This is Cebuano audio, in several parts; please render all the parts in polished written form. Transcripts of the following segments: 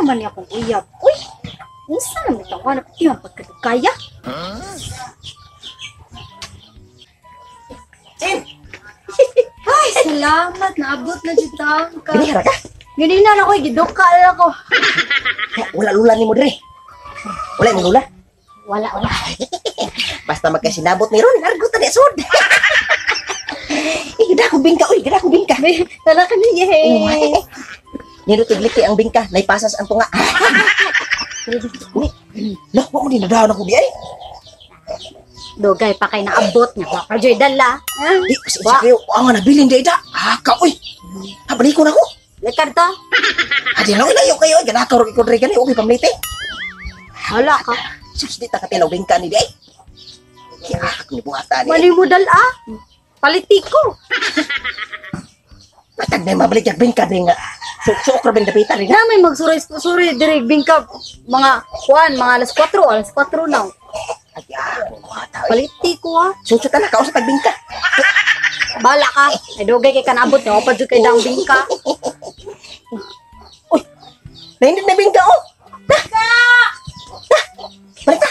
man niya akong uyab? Uy, unsa naman ito? Ano pati ang pagkadugaya? Chin! Ay, salamat. Naabot na jud ka. Binihara ka? Ganina na ko, giduka na ako. Wala lula ni mo dire. Wala mo lula? Wala, wala. Basta magkasinabot ni Ron, largo ta di sud. Eh, gida ko bingka, uy, gida ko bingka. Tala ka niya, eh. Nino tigliki ang bingka, naipasas ang tunga. Uy, lah, wa mo din nadahon ako di ay. Dugay pa kay naabot niya. Wa pa joy dala. Di, pasensya kayo. Ang nabilin di da. Ah, ka, uy. Ha, balik ko na ako. Lekar to. Adi lang, layo kayo. Ganakaw rin ko dre gani, okay pamlite. Wala ka. Sus, di ta katilaw bingka ni di ay. Ya, ako ni buhata ni. Mali mo dala. Politiko. Matag na mabalik yung bingka din nga. Suksok ra bing dapita rin. Na may magsuray-suray dire bingka mga kuan, mga alas 4, alas 4 na. Ay, ako ni buhata. Uy. Politiko ah. Susut na, kausa tag bingka. Bala ka. Ay dugay kay kanabot niya. Wa pa jud kay dang bingka. Uy, naindit na bingka, oh. Na! Na! Balik ta.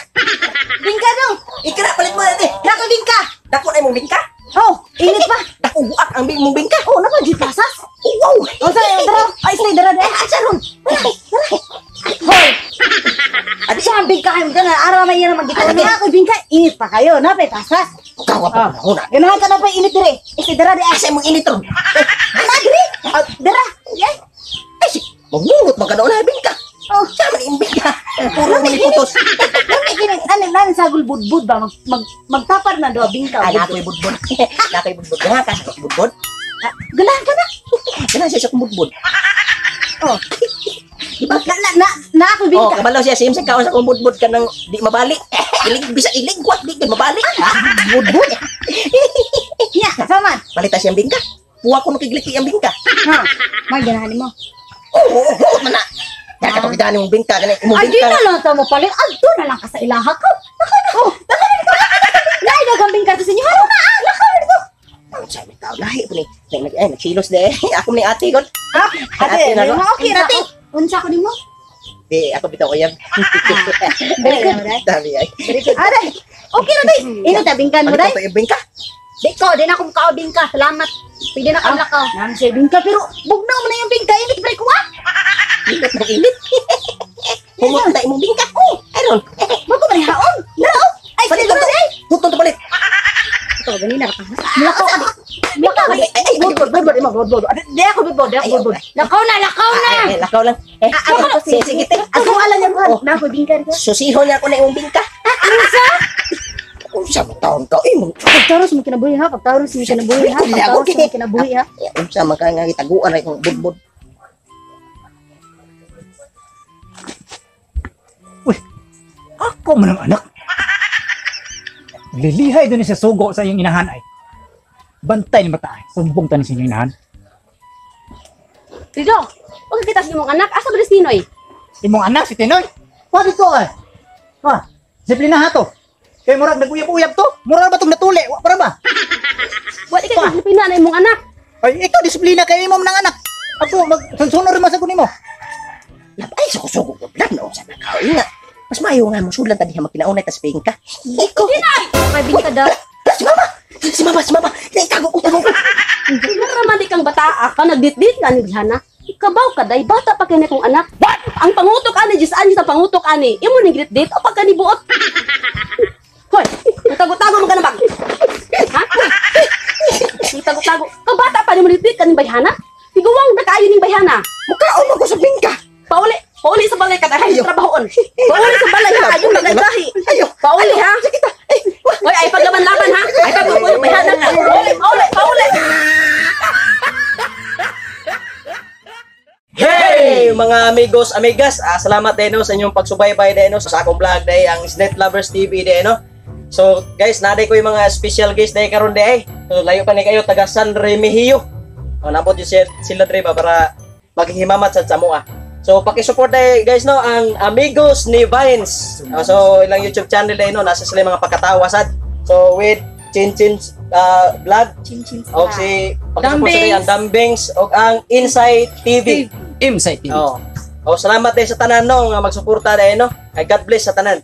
Bingka dong. Ikra, palit mo natin. Nako bingka. Dako na imong bingka. Oh, init pa. Dako buak ang mong bingka. Oh, nako jud pasas. Oh, wow. Unsa dara? Ay, stay dara dai. Asa ron? Hoy. Adi Sa ang bingka kayo dana ara man yan ang magituon. Ako bingka init pa kayo, na pay pasas. Kawa pa na una. Ganahan ka na pa init dire. Stay dara di. Asa imong init ron? Na dire. Oh, dara. Yeah. Ay, si, magungot man ka na una bingka. Oh, Sa man imong bingka. Puro man iputos. Lami kini ano nan sa gulbudbud ba mag, mag magtapad na do bingka. Ay, nakoy budbud. Nakoy budbud. Ganahan ka sa budbud. Ganahan ka na. Ganahan siya sa budbud. Oh. Di ba? Na na na, na ako Oh, bingka. kabalo siya sim sa kaon sa kong budbud ka nang di mabali. Ilig bisa ilig wat di ka mabali. Budbud. Nya, sama. Palita siyang bingka. Puwa ko nakigliki ang bingka. Ha. May ganahan nimo. Oo, oh, oh, man na. Nakapakita ni mong bingka kani imong Ay, di bingka. na lang ta mo palit. Adto na lang ka sa ilaha ko. Nako na. Oh, nako na. Lain na kang bingka to sa inyo. Haro na. Ah, nako na dito. Ang sabi tao lahi po ni. Nag ay nagsilos de. Ako ni ate kon. Ah, Ate, ate, na okay ra ate. Unsa ko nimo? Di ako bitaw ko yan. Very good. Dami ay. Very good. Aray. Okay ra day. Ino ta bingkan mo day. Palit ko bingka. Di ko, di na akong kaobingka. Salamat. Pwede na kang lakaw. Nang siya bingka pero bugnaw mo na yung bingka. Init pre ko ah. Init na init. Humot na imong bingka. Oh, ayron. Bago man haon. Dara oh. Ay, Palit sige to. ay. Putol to palit. Ito ganina ka. Lakaw ka. Lakaw ka. Ay, ay, ay. Budbud, budbud, imo budbud. Di ako budbud, di ako budbud. Lakaw na, lakaw na. Ay, ay, lakaw lang. Eh, Ako sige, sige, te. Ako ala niya ko. Oh. Na ako bingka dito. Susiho niya ako na imong bingka. Unsa? Unsa man taon ka imong. Pagtaros mo kinabuhi ha, pagtaros mo kinabuhi ha, pagtaros mo kinabuhi ha. Unsa man ka nga gitaguan ay kong budbud. Uy, ako man ang anak. Lilihay doon siya sugo sa iyong inahan ay. Bantay ni mata ay. Sumbong tanin sa inyong inahan. Rido, huwag kita sa imong anak. Asa ba ni Tinoy? Imong anak si Tinoy. Wa dito ay. Wa, disiplina ha to. Kay murag naguyab-uyab to. Murag ba tong natuli? Wa para ba? Wala ka disiplina na imong anak. Ay, ikaw disiplina kay imong nang anak. Ako magsunsunod rin man sa nimo. Lab ay suko-suko ko lab na unsa na ka nga. Mas maayo nga mo sulan ta diha magkinaunay tas bingka. Iko. Okay, bingka daw. Si mama. Si mama, si mama. Tago ko, tago ko. Mura man di kang bataa ka, nagditdit ka ni Bihana. Ikabaw ka day, bata pa kini kong anak. What? Ang pangutok ani, Diyos ani sa pangutok ani. Imo ning gitdit o pagka ni buot. Hoy, tago-tago mo ka na bag. Ha? Tago-tago. Kabata pa ni mo ditdit ka ning bayhana? Tiguwang na kaayo ning bayhana. Mukaon man ko sa bingka. Pauli, pauli sa balay ka dahil trabahoon. Pauli sa balay ha, ayaw nagagahi. Ayo. Pauli ha. Sige ta. Ay, wah. Hoy, ay paglaban-laban ha. Ay paglaban bayhana ka. Pauli, pauli, pauli. Hey mga amigos, amigas, salamat din no, sa inyong pagsubaybay din no, sa akong vlog day ang Snet Lovers TV din no. So guys, naday ko yung mga special guest day karon day. So layo pa ni kayo taga San Remigio. O nabot yung sila dre ba para maghimamat sa Samoa. So paki-support day guys no ang Amigos ni Vines. O, so ilang YouTube channel day no, nasa sila yung mga pagkatawa sad. So with Chin Chin vlog Chin chin. o si paki-support sila ang Dambings o ang Insight TV. Insight TV. Oh. O, salamat day sa tanan, no, nga magsuporta day, no. Kay God bless sa tanan.